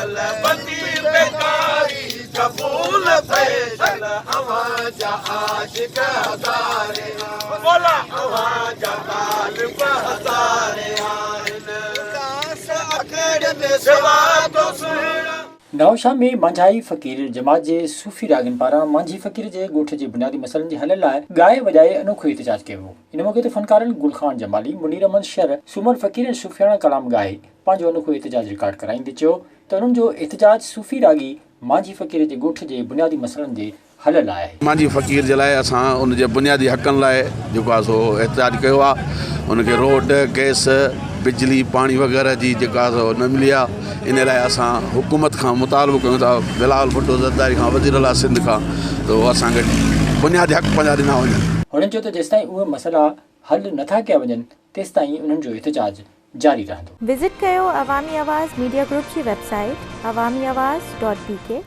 شل بندي بيڪاري قبول ٿئي شل اوهان جا عاشق هزارين مولا اوهان جا طالب هزارين آهن اداس اکڙين سوا تو سهڻا. نوشاهه ۾ مانجهائي فقير جماعت جي صوفي راڳين پاران مانجهي فقير جي ڳوٺ جي بنيادي مسئلن جي حل لاء ڳائي وڄائي انوکو احتجاج ڪيو ويو. ان موقعي تي فنڪارن گل خان جمالي، منير احمد شر، سومر فقير ۽ صوفياڻا ڪلام ڳائي پنهنجو انوکو احتجاج رڪارڊ ڪرائيندي چيو ته انهن جو احتجاج صوفي راڳي مانجهي فقير جي ڳوٺ جي بنيادي مسئلن جي حل لاء آهي. مانجهي فقير جي لاء اسان ان جي بنيادي حقن لاء جيڪو آهي سو احتجاج ڪيو آهي ان کي روڊ گئس بجلي پاڻي وغيره جي جيڪا آهي سو نه ملي آهي ان لاء اسان حڪومت کان مطالبو ڪيون ٿا بلاول ڀٽو زرداري کان وزير اعليٰ سنڌ کان ته هو اسان کي بنيادي حق پنهنجا ڏنا وڃن. هنن چيو ته جيستائين اهي مسئلا حل نٿا ڪيا وڃن تيستائين انهن جو احتجاج جاري رهندو. وزٽ ڪيو عوامي آواز ميڊيا گروپ جي website Awami Awaz dot B K.